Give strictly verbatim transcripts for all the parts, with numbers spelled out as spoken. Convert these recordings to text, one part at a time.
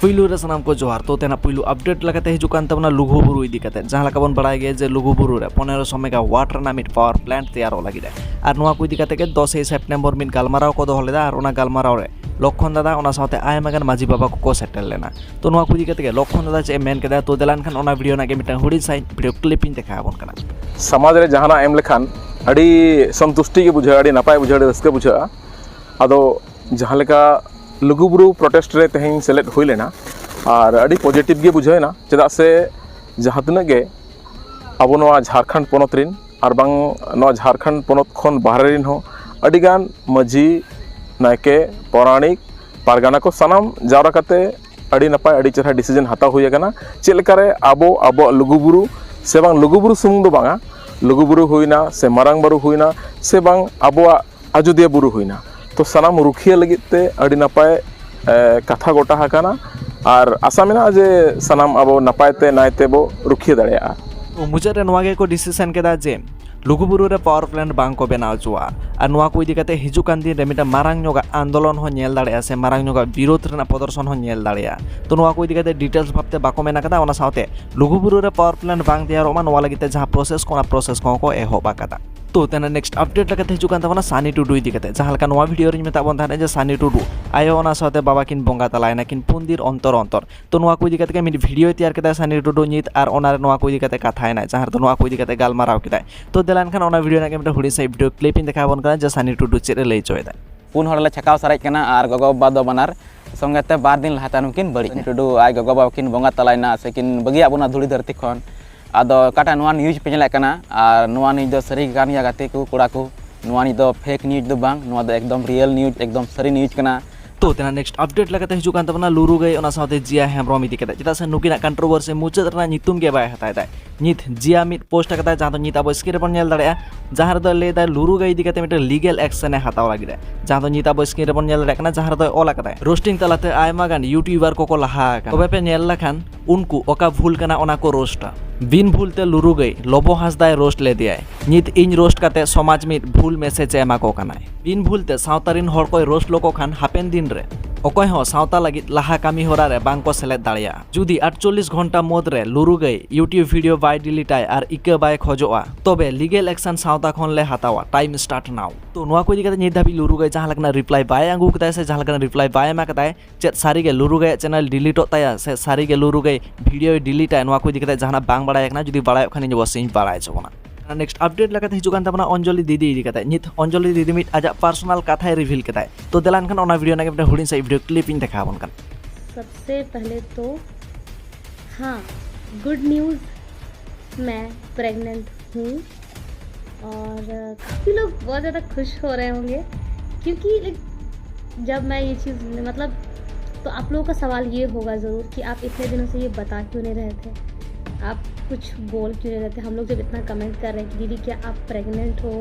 ᱯᱩᱭᱞᱩ ᱨᱮ ᱥᱟᱱᱟᱢ ᱠᱚ ᱡᱚᱦᱟᱨ᱾ ᱛᱚ, ᱛᱮᱱᱟᱜ ᱯᱩᱭᱞᱩ ᱟᱯᱰᱮᱴ ᱞᱮᱠᱟᱛᱮ ᱦᱤᱡᱩᱜ ᱠᱟᱱ ᱛᱟᱵᱚᱱᱟ ᱞᱩᱜᱩ ᱵᱩᱨᱩ ᱤᱫᱤ ᱠᱟᱛᱮ᱾ ᱡᱟᱦᱟᱸ ᱞᱮᱠᱟ ᱵᱚᱱ ᱵᱟᱲᱟᱭ ᱜᱮᱭᱟ ᱡᱮ ᱞᱩᱜᱩ ᱵᱩᱨᱩ ᱨᱮ ᱯᱚᱱᱮᱨᱚᱥᱚ ᱢᱮᱜᱟᱣᱟᱴ ᱨᱮᱱᱟᱜ ᱢᱤᱫ ᱯᱟᱣᱟᱨ ᱯᱞᱟᱱᱴ ᱛᱮᱭᱟᱨᱚᱜ ᱞᱟᱹᱜᱤᱫ᱾ ᱟᱨ ᱱᱚᱣᱟ ᱠᱚ ᱤᱫᱤ ᱠᱟᱛᱮ ᱜᱮ ᱫᱚᱥᱮᱭ ᱥᱮᱯᱴᱮᱢᱵᱚᱨ ᱢᱤᱫ ᱜᱟᱞᱢᱟᱨᱟᱣ ᱠᱚ ᱫᱚᱦᱚ ᱞᱮᱫᱟ, ᱟᱨ ᱚᱱᱟ ᱜᱟᱞᱢᱟᱨᱟᱣ ᱨᱮ ᱞᱚᱠᱠᱷᱚᱱ ᱫᱟᱫᱟ ᱚᱱᱟ ᱥᱟᱶᱛᱮ ᱟᱭᱢᱟ ᱜᱟᱱ ᱢᱟᱹᱡᱷᱤ ᱵᱟᱵᱟ ᱠᱚᱠᱚ ᱥᱮᱴᱮᱨ ᱞᱮᱱᱟ᱾ ᱛᱚ, ᱱᱚᱣᱟ ᱠᱚ ᱤᱫᱤ ᱠᱟᱛᱮ ᱜᱮ ᱞᱚᱠᱠᱷᱚᱱ ᱫᱟᱫᱟ ᱪᱮᱫ ᱮ ᱢᱮᱱ ᱠᱮᱫᱟ, ᱛᱚ, ᱫᱮᱞᱟ ᱮᱱᱠᱷᱟᱱ ᱚᱱᱟ ᱵᱷᱤᱰᱤᱭᱳ ᱨᱮᱱᱟᱜ ᱜᱮ ᱢᱤᱫᱴᱟᱝ ᱦᱩᱰᱤᱧ ᱥᱟᱺᱦᱤᱡ ᱵᱷᱤᱰᱤᱭᱳ ᱠᱞᱤᱯ ᱤᱧ ᱫᱮᱠᱷᱟᱣ ᱟᱵᱚᱱ ᱠᱟᱱᱟ᱾ ᱥᱚᱢᱟᱡᱽ ᱨᱮ ᱡᱟᱦᱟᱱᱟᱜ ᱮᱢ ᱞᱮᱠᱷᱟᱱ ᱟᱹᱰᱤ ᱥᱚᱱᱛᱩᱥᱴᱤ ᱜᱮ ᱵᱩᱡᱷᱟᱹᱜᱼᱟ, ᱟᱹᱰᱤ ᱱᱟᱯᱟᱭ ᱵᱩᱡᱷᱟᱹᱜᱼᱟ, ᱟᱹᱰᱤ ᱨᱟᱹᱥᱠᱟᱹ ᱵᱩᱡᱷᱟᱹᱜᱼᱟ᱾ ᱟᱫᱚ ᱡᱟᱦᱟᱸ ᱞᱮᱠᱟ ᱞᱩᱜᱩᱵᱩᱨᱩ ᱯᱨᱚᱴᱮᱥᱴ ᱨᱮ ᱛᱮᱦᱮᱧ ᱥᱮᱞᱮᱫ ᱦᱩᱭ ᱞᱮᱱᱟ, ᱟᱨ ᱟᱹᱰᱤ ᱯᱚᱡᱤᱴᱤᱵᱷ ᱜᱮ ᱵᱩᱡᱷᱟᱹᱣ ᱮᱱᱟ᱾ ᱪᱮᱫᱟᱜ ᱥᱮ ᱡᱟᱦᱟᱸ ᱛᱤᱱᱟᱹᱜ ᱜᱮ ᱟᱵᱚ ᱱᱚᱣᱟ ᱡᱷᱟᱲᱠᱷᱚᱸᱰ ᱯᱚᱱᱚᱛ ᱨᱮᱱ ᱟᱨ ᱵᱟᱝ ᱱᱚᱣᱟ ᱡᱷᱟᱲᱠᱷᱚᱸᱰ ᱯᱚᱱᱚᱛ ᱠᱷᱚᱱ ᱵᱟᱦᱨᱮ ᱨᱮᱱ ᱦᱚᱸ ᱟᱹᱰᱤᱜᱟᱱ ᱢᱟᱹᱡᱷᱤ, ᱱᱟᱭᱠᱮ, ᱯᱟᱨᱟᱱᱤᱠ, ᱯᱟᱨᱜᱟᱱᱟ ᱠᱚ ᱥᱟᱱᱟᱢ ᱡᱟᱣᱨᱟ ᱠᱟᱛᱮ ᱟᱹᱰᱤ ᱱᱟᱯᱟᱭ, ᱟᱹᱰᱤ ᱪᱮᱦᱨᱟ ᱰᱤᱥᱤᱡᱚᱱ ᱦᱟᱛᱟᱣ ᱦᱩᱭ ᱟᱠᱟᱱᱟ᱾ ᱪᱮᱫ ᱞᱮᱠᱟᱨᱮ ᱟᱵᱚ ᱟᱵᱚᱣᱟᱜ ᱞᱩᱜᱩᱵᱩᱨᱩ ᱥᱮ ᱵᱟᱝ ᱞᱩᱜᱩᱵᱩᱨᱩ ᱥᱩᱢᱩᱝ ᱫᱚ ᱵᱟᱝᱟ, ᱞᱩᱜᱩᱵᱩᱨᱩ ᱦᱩᱭᱱᱟ ᱥᱮ ᱢᱟᱨᱟᱝ ᱵᱩᱨᱩ ᱦᱩᱭᱱᱟ ᱥᱮ ᱵᱟᱝ ᱟᱵᱚᱣᱟᱜ ᱟᱡᱳᱫᱤᱭᱟᱹ ᱵᱩᱨᱩ ᱦᱩᱭᱱᱟ, ᱛᱚ ᱥᱟᱱᱟᱢ ᱨᱩᱠᱷᱤᱭᱟᱹ ᱞᱟᱹᱜᱤᱫ ᱛᱮ ᱟᱹᱰᱤ ᱱᱟᱯᱟᱭ, ᱮ, ᱠᱟᱛᱷᱟ ᱜᱚᱴᱟ ᱟᱠᱟᱱᱟ᱾ ᱟᱨ ᱟᱥᱟ ᱢᱮᱱᱟᱜᱼᱟ ᱡᱮ ᱥᱟᱱᱟᱢ ᱟᱵᱚ ᱱᱟᱯᱟᱭ ᱛᱮ ᱱᱟᱭ ᱛᱮᱵᱚ ᱨᱩᱠᱷᱤᱭᱟᱹ ᱫᱟᱲᱮᱭᱟᱜᱼᱟ᱾ ᱛᱚ, ᱢᱩᱪᱟᱹᱫ ᱨᱮ ᱱᱚᱣᱟ ᱜᱮᱠᱚ ᱰᱤᱥᱤᱥᱚᱱ ᱠᱮᱫᱟ ᱡᱮ ᱞᱩᱜᱩᱵᱩᱨᱩ ᱨᱮ ᱯᱟᱣᱟᱨ ᱯᱞᱟᱱᱴ ᱵᱟᱝ ᱠᱚ ᱵᱮᱱᱟᱣ ᱦᱚᱪᱚᱣᱟᱜᱼᱟ᱾ ᱟᱨ ᱱᱚᱣᱟ ᱠᱚ ᱤᱫᱤ ᱠᱟᱛᱮ ᱦᱤᱡᱩᱜ ᱠᱟᱱ ᱫᱤᱱ ᱨᱮ ᱢᱤᱫᱴᱟᱝ ᱢᱟᱨᱟᱝ ᱧᱚᱜᱟᱜ ᱟᱱᱫᱳᱞᱚᱱ ᱦᱚᱸ ᱧᱮᱞ ᱫᱟᱲᱮᱭᱟᱜᱼᱟ ᱥᱮ ᱢᱟᱨᱟᱝ ᱧᱚᱜᱟᱜ ᱵᱤᱨᱳᱫᱷ ᱨᱮᱱᱟᱜ ᱯᱨᱚᱫᱚᱨᱥᱚᱱ ᱦᱚᱸ ᱧᱮᱞ ᱫᱟᱲᱮᱭᱟᱜᱼᱟ᱾ ᱛᱚ, ᱱᱚᱣᱟ ᱠᱚ ᱤᱫᱤ ᱠᱟᱛᱮ ᱰᱤᱴᱮᱞᱥ ᱵᱷᱟᱵᱛᱮ ᱵᱟᱠᱚ ᱢᱮᱱ ᱟᱠᱟᱫᱟ᱾ ᱚᱱᱟ ᱥᱟᱶᱛᱮ ᱞᱩᱜᱩᱵᱩᱨᱩ ᱨᱮ ᱯᱟᱣᱟᱨ ᱯᱞᱟᱱᱴ ᱵᱟᱝ ᱛᱮᱭᱟᱨᱚᱜ ᱢᱟ, ᱱᱚᱣᱟ ᱞᱟᱹᱜᱤᱫ ᱛᱮ ᱡᱟᱦᱟᱸ ᱯᱨᱚᱥᱮᱥ ᱠᱚ, ᱚᱱᱟ ᱯᱨᱚᱥᱮᱥ ᱠᱚᱦᱚᱸ ᱠᱚ ᱮᱦᱚᱵ ᱟᱠᱟᱫᱟ᱾ ᱛᱚ, ᱛᱮᱱᱟᱜ ᱱᱮᱠᱥᱴ ᱟᱯᱰᱮᱴ ᱞᱮᱠᱟᱛᱮ ᱦᱤᱡᱩᱜ ᱠᱟᱱ ᱛᱟᱵᱚᱱᱟ ᱥᱟᱱᱤ ᱴᱩᱰᱩ ᱤᱫᱤ ᱠᱟᱛᱮ᱾ ᱡᱟᱦᱟᱸ ᱞᱮᱠᱟ ᱱᱚᱣᱟ ᱵᱷᱤᱰᱤᱭᱳ ᱨᱤᱧ ᱢᱮᱛᱟᱜ ᱵᱚᱱ ᱛᱟᱦᱮᱸᱫ ᱡᱮ ᱥᱟᱱᱤ ᱴᱩᱰᱩ ᱟᱭᱳ ᱚᱱᱟ ᱥᱟᱶᱛᱮ ᱵᱟᱵᱟ ᱠᱤᱱ ᱵᱚᱸᱜᱟ ᱛᱟᱞᱟᱭᱮᱱᱟ, ᱠᱤᱱ ᱯᱩᱱ ᱫᱤᱱ ᱚᱱᱛᱚᱨ ᱚᱱᱛᱚᱨ᱾ ᱛᱚ, ᱱᱚᱣᱟ ᱠᱚ ᱤᱫᱤ ᱠᱟᱛᱮ ᱜᱮ ᱢᱤᱫ ᱵᱷᱤᱰᱤᱭᱳᱭ ᱛᱮᱭᱟᱨ ᱠᱮᱫᱟ ᱥᱟᱱᱤ ᱴᱩᱰᱩ ᱧᱤᱛ, ᱟᱨ ᱚᱱᱟ ᱨᱮ ᱱᱚᱣᱟ ᱠᱚ ᱤᱫᱤ ᱠᱟᱛᱮ ᱠᱟᱛᱷᱟᱭᱮᱱᱟᱭ, ᱡᱟᱦᱟᱸ ᱨᱮᱫᱚ ᱱᱚᱣᱟ ᱠᱚ ᱤᱫᱤ ᱠᱟᱛᱮ ᱜᱟᱞᱢᱟᱨᱟᱣ ᱠᱮᱫᱟᱭ᱾ ᱛᱚ, ᱫᱮᱞᱟ ᱮᱱᱠᱷᱟᱱ ᱚᱱᱟ ᱵᱷᱤᱰᱤᱭᱳ ᱨᱮᱱᱟᱜ ᱜᱮ ᱢᱤᱫᱴᱟᱝ ᱦᱩᱰᱤᱧ ᱥᱟᱺᱦᱤᱡ ᱵᱷᱤᱰᱤᱭᱳ ᱠᱞᱤᱯ ᱤᱧ ᱫᱮᱠᱷᱟᱣ ᱟᱵᱚᱱ ᱠᱟᱱᱟ ᱡᱮ ᱥᱟᱱᱤ ᱴᱩᱰᱩ ᱪᱮᱫ ᱮ ᱞᱟᱹᱭ ᱦᱚᱪᱚᱭᱮᱫᱟ᱾ ᱯᱩᱱ ᱦᱚᱲ ᱞᱮ ᱪᱷᱟᱠᱟᱣ ᱥᱟᱨᱮᱡ ᱠᱟᱱᱟ ᱟᱨ ᱜᱚᱜᱚ ᱵᱟᱵᱟ ᱫᱚ ᱵᱟᱱᱟᱨ ᱥᱚᱸᱜᱮ ᱛᱮ ᱵᱟᱨ ᱫᱤᱱ ᱞᱟᱦᱟ ᱛᱟᱭᱱᱚᱢ ᱠᱤᱱ ᱵᱟᱹᱲᱤᱡ ᱮᱱᱟ᱾ ᱴᱩᱰᱩ ᱟᱡ ᱜᱚᱜᱚ ᱵᱟᱵᱟ ᱠᱤᱱ ᱵᱚᱸᱜᱟ ᱛᱟᱞᱟᱭᱮᱱᱟ ᱥᱮ ᱠᱤᱱ ᱵᱟᱹᱜᱤᱭᱟᱜ ᱵᱚᱱᱟ ᱫᱷᱩᱲᱤ ᱫᱷᱟᱹᱨᱛᱤ ᱠᱷᱚᱱ᱾ ᱟᱫᱚ ᱚᱠᱟᱴᱟᱜ ᱱᱚᱣᱟ ᱱᱤᱭᱩᱡᱽ ᱯᱮ ᱧᱮᱞᱮᱫ ᱠᱟᱱᱟ, ᱟᱨ ᱱᱚᱣᱟ ᱱᱤᱭᱩᱡᱽ ᱫᱚ ᱥᱟᱹᱨᱤ ᱠᱟᱱ ᱜᱮᱭᱟ ᱜᱟᱛᱮ ᱠᱚ, ᱠᱚᱲᱟ ᱠᱚ, ᱱᱚᱣᱟ ᱱᱤᱭᱩᱡᱽ ᱫᱚ ᱯᱷᱮᱠ ᱱᱤᱭᱩᱡᱽ ᱫᱚ ᱵᱟᱝ, ᱱᱚᱣᱟ ᱫᱚ ᱮᱠᱫᱚᱢ ᱨᱤᱭᱮᱞ ᱱᱤᱭᱩᱡᱽ, ᱮᱠᱫᱚᱢ ᱥᱟᱹᱨᱤ ᱱᱤᱭᱩᱡᱽ ᱠᱟᱱᱟ᱾ ᱛᱚ, ᱛᱮᱱᱟᱜ ᱱᱮᱠᱥᱴ ᱟᱯᱰᱮᱴ ᱞᱮᱠᱟᱛᱮ ᱦᱤᱡᱩᱜ ᱠᱟᱱ ᱛᱟᱵᱚᱱᱟ ᱞᱩᱨᱩ ᱜᱟᱹᱭ ᱚᱱᱟ ᱥᱟᱶᱛᱮ ᱡᱤᱭᱟ ᱦᱮᱢᱵᱨᱚᱢ ᱤᱫᱤ ᱠᱟᱛᱮ, ᱪᱮᱫᱟᱜ ᱥᱮ ᱱᱩᱠᱤᱱᱟᱜ ᱠᱚᱱᱴᱨᱳᱵᱷᱟᱨᱥᱤ ᱢᱩᱪᱟᱹᱫ ᱨᱮᱱᱟᱜ ᱧᱩᱛᱩᱢ ᱜᱮ ᱵᱟᱭ ᱦᱟᱛᱟᱣ ᱮᱫᱟ᱾ ᱱᱤᱛ ᱡᱤᱭᱟ ᱢᱤᱫ ᱯᱳᱥᱴ ᱟᱠᱟᱫᱟᱭ, ᱡᱟᱦᱟᱸ ᱫᱚ ᱱᱤᱛ ᱟᱵᱚ ᱥᱠᱨᱤᱱ ᱨᱮᱵᱚᱱ ᱧᱮᱞ ᱫᱟᱲᱮᱭᱟᱜᱼᱟ, ᱡᱟᱦᱟᱸ ᱨᱮᱫᱚ ᱞᱟᱹᱭ ᱮᱫᱟᱭ ᱞᱩᱨᱩ ᱜᱟᱹᱭ ᱤᱫᱤ ᱠᱟᱛᱮ ᱢᱤᱫᱴᱮᱱ ᱞᱤᱜᱮᱞ ᱮᱠᱥᱮᱱ ᱮ ᱦᱟᱛᱟᱣ ᱞᱟᱹᱜᱤᱫ ᱮ, ᱡᱟᱦᱟᱸ ᱫᱚ ᱱᱤᱛ ᱟᱵᱚ ᱥᱠᱨᱤᱱ ᱨᱮᱵᱚᱱ ᱧᱮᱞ ᱫᱟᱲᱮᱭᱟᱜ ᱠᱟᱱᱟ, ᱡᱟᱦᱟᱸ ᱨᱮᱫᱚᱭ ᱚᱞ ᱟᱠᱟᱫᱟᱭ, ᱨᱳᱥᱴᱤᱝ ᱛᱟᱞᱟᱛᱮ ᱟᱭᱢᱟ ᱜᱟᱱ ᱭᱩᱴᱩᱵᱟᱨ ᱠᱚᱠᱚ ᱞᱟᱦᱟ ᱟᱠᱟᱱᱟ, ᱛᱚᱵᱮ ᱯᱮ ᱧᱮᱞ ᱞᱮᱠᱷᱟᱱ ᱩᱱᱠᱩ ᱚᱠᱟ ᱵᱷᱩᱞ ᱠᱟᱱᱟ ᱚᱱᱟ ᱠᱚ ᱨᱳᱥᱴᱟ᱾ ᱵᱤᱱ ᱵᱷᱩᱞ ᱛᱮ ᱞᱩᱨᱩ ᱜᱟᱹᱭ ᱞᱚᱵᱚ ᱦᱟᱸᱥᱫᱟᱭ ᱨᱳᱥᱴ ᱞᱮᱫᱮᱭᱟᱭ, ᱱᱤᱛ ᱤᱧ ᱨᱳᱥᱴ ᱠᱟᱛᱮ ᱥᱚᱢᱟᱡᱽ ᱢᱤᱫ ᱵᱷᱩᱞ ᱢᱮᱥᱮᱡᱽ ᱮ ᱮᱢᱟ ᱠᱚ ᱠᱟᱱᱟᱭ᱾ ᱵᱤᱱ ᱵᱷᱩᱞ ᱛᱮ ᱥᱟᱶᱛᱟ ᱨᱤᱱ ᱦᱚᱲ ᱠᱚᱭ ᱨᱳᱥᱴ ᱞᱚᱠᱚ ᱠᱷᱟᱱ ᱦᱟᱯᱮᱱ ᱫᱤᱱ ᱨᱮ ᱚᱠᱚᱭ ᱦᱚᱸ ᱥᱟᱶᱛᱟ ᱞᱟᱹᱜᱤᱫ ᱞᱟᱦᱟ ᱠᱟᱹᱢᱤ ᱦᱚᱨᱟ ᱨᱮ ᱵᱟᱝ ᱠᱚ ᱥᱮᱞᱮᱫ ᱫᱟᱲᱮᱭᱟᱜᱼᱟ᱾ ᱡᱩᱫᱤ ᱟᱴᱪᱚᱞᱞᱤᱥ ᱜᱷᱚᱱᱴᱟ ᱢᱩᱫᱽ ᱨᱮ ᱞᱩᱨᱩ ᱜᱟᱹᱭ YouTube video ᱵᱟᱭ delete ᱟᱭ ᱟᱨ ᱤᱠᱟᱹ ᱵᱟᱭ ᱠᱷᱚᱡᱚᱜᱼᱟ, ᱛᱚᱵᱮ legal action ᱥᱟᱶᱛᱟ ᱠᱷᱚᱱ ᱞᱮ ᱦᱟᱛᱟᱣᱟ᱾ Time start now. ᱛᱚ ᱱᱚᱣᱟ ᱠᱚ ᱤᱫᱤ ᱠᱟᱛᱮ ᱱᱤᱛ ᱫᱷᱟᱹᱵᱤᱡ ᱞᱩᱨᱩ ᱜᱟᱹᱭ ᱡᱟᱦᱟᱸ ᱞᱮᱠᱟᱱᱟᱜ reply ᱵᱟᱭ ᱟᱹᱜᱩ ᱠᱟᱫᱟᱭ ᱥᱮ ᱡᱟᱦᱟᱸ ᱞᱮᱠᱟᱱᱟᱜ reply ᱵᱟᱭ ᱮᱢ ᱟᱠᱟᱫᱟᱭ, ᱪᱮᱫ ᱥᱟᱹᱨᱤ ᱜᱮ ᱞᱩᱨᱩ ᱜᱟᱹᱭᱟᱜ channel delete ᱚᱜ ᱛᱟᱭᱟ ᱥᱮ ᱥᱟᱹᱨᱤ ᱜᱮ ᱞᱩᱨᱩ ᱜᱟᱹᱭ video delete ᱟᱭ, ᱱᱚᱣᱟ ᱠᱚ ᱤᱫᱤ ᱠᱟᱛᱮ ᱡᱟᱦᱟᱱᱟᱜ ᱵᱟᱝ ᱵᱟᱲᱟᱭ ᱠᱟᱱᱟ, ᱡᱩᱫᱤ ᱵᱟᱲᱟᱭᱚᱜ ᱠᱷᱟᱱ ᱤᱧ ᱚᱵᱚᱥᱥᱳᱭ ᱤᱧ ᱵᱟᱲᱟᱭ ᱦᱚᱪᱚ ᱵᱚᱱᱟ᱾ Next update ᱞᱮᱠᱟᱛᱮ ᱦᱤᱡᱩᱜ ᱠᱟᱱ ᱛᱟᱵᱚᱱᱟ ᱚᱧᱡᱚᱞᱤ ᱫᱤᱫᱤ ᱤᱫᱤ ᱠᱟᱛᱮ᱾ ᱱᱤᱛ ᱚᱧᱡᱚᱞᱤ ᱫᱤᱫᱤ ᱢᱤᱫ ᱟᱡᱟᱜ personal ᱠᱟᱛᱷᱟᱭ reveal ᱠᱮᱫᱟᱭ᱾ ᱛᱚ ᱫᱮᱞᱟ ᱮᱱᱠᱷᱟᱱ ᱚᱱᱟ video ᱨᱮᱱᱟᱜ ᱢᱤᱫᱴᱮᱱ ᱦᱩᱰᱤᱧ ᱥᱟᱺᱦᱤᱡ video clip ᱤᱧ ᱫᱮᱠᱷᱟᱣ ᱟᱵᱚᱱ ᱠᱟᱱᱟ᱾ सबसे पहले तो हाँ, गुड न्यूज़, मैं प्रेग्नेंट हूँ। और काफ़ी लोग बहुत ज़्यादा खुश हो रहे होंगे, क्योंकि लाइक जब मैं ये चीज़, मतलब, तो आप लोगों का सवाल ये होगा ज़रूर कि आप इतने दिनों से ये बता क्यों नहीं रहे थे, आप कुछ बोल क्यों नहीं रहे थे। हम लोग जब इतना कमेंट कर रहे हैं कि दीदी क्या आप प्रेग्नेंट हो,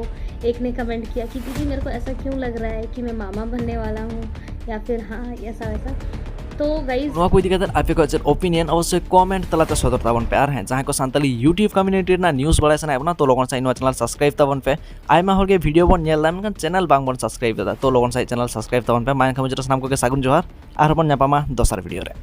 एक ने कमेंट किया कि दीदी मेरे को ऐसा क्यों लग रहा है कि मैं मामा बनने वाला हूँ या फिर हाँ ऐसा वैसा। तो गाइज, ᱱᱚᱣᱟ ᱠᱚ ᱤᱫᱤ ᱠᱟᱛᱮ ᱟᱯᱮ ᱠᱚᱣᱟᱜ ᱪᱮᱫ opinion, ᱚᱵᱚᱥᱥᱳᱭ comment ᱛᱟᱞᱟᱛᱮ ᱥᱚᱫᱚᱨ ᱛᱟᱵᱚᱱ ᱯᱮ᱾ ᱟᱨ ᱦᱮᱸ, ᱡᱟᱦᱟᱸᱭ ᱠᱚ ᱥᱟᱱᱛᱟᱞᱤ YouTube community ᱨᱮᱱᱟᱜ news ᱵᱟᱲᱟᱭ ᱥᱟᱱᱟᱭᱮᱫ ᱵᱚᱱᱟ, ᱛᱚ ᱞᱚᱜᱚᱱ ᱥᱟᱺᱦᱤᱡ ᱱᱚᱣᱟ channel subscribe ᱛᱟᱵᱚᱱ ᱯᱮ᱾ ᱟᱭᱢᱟ ᱦᱚᱲ ᱜᱮ video ᱵᱚᱱ ᱧᱮᱞ ᱮᱫᱟ, ᱢᱮᱱᱠᱷᱟᱱ channel ᱵᱟᱝ ᱵᱚᱱ subscribe ᱮᱫᱟ᱾ ᱛᱚ ᱞᱚᱜᱚᱱ ᱥᱟᱺᱦᱤᱡ channel subscribe ᱛᱟᱵᱚᱱ ᱯᱮ᱾ ᱢᱟ ᱮᱱᱠᱷᱟᱱ ᱢᱩᱪᱟᱹᱫ ᱨᱮ ᱥᱟᱱᱟᱢ ᱠᱚᱜᱮ ᱥᱟᱹᱜᱩᱱ ᱡᱚᱦᱟᱨ, ᱟᱨᱦᱚᱸ ᱵᱚᱱ ᱧᱟᱯᱟᱢᱟ ᱫᱚᱥᱟᱨ video ᱨᱮ᱾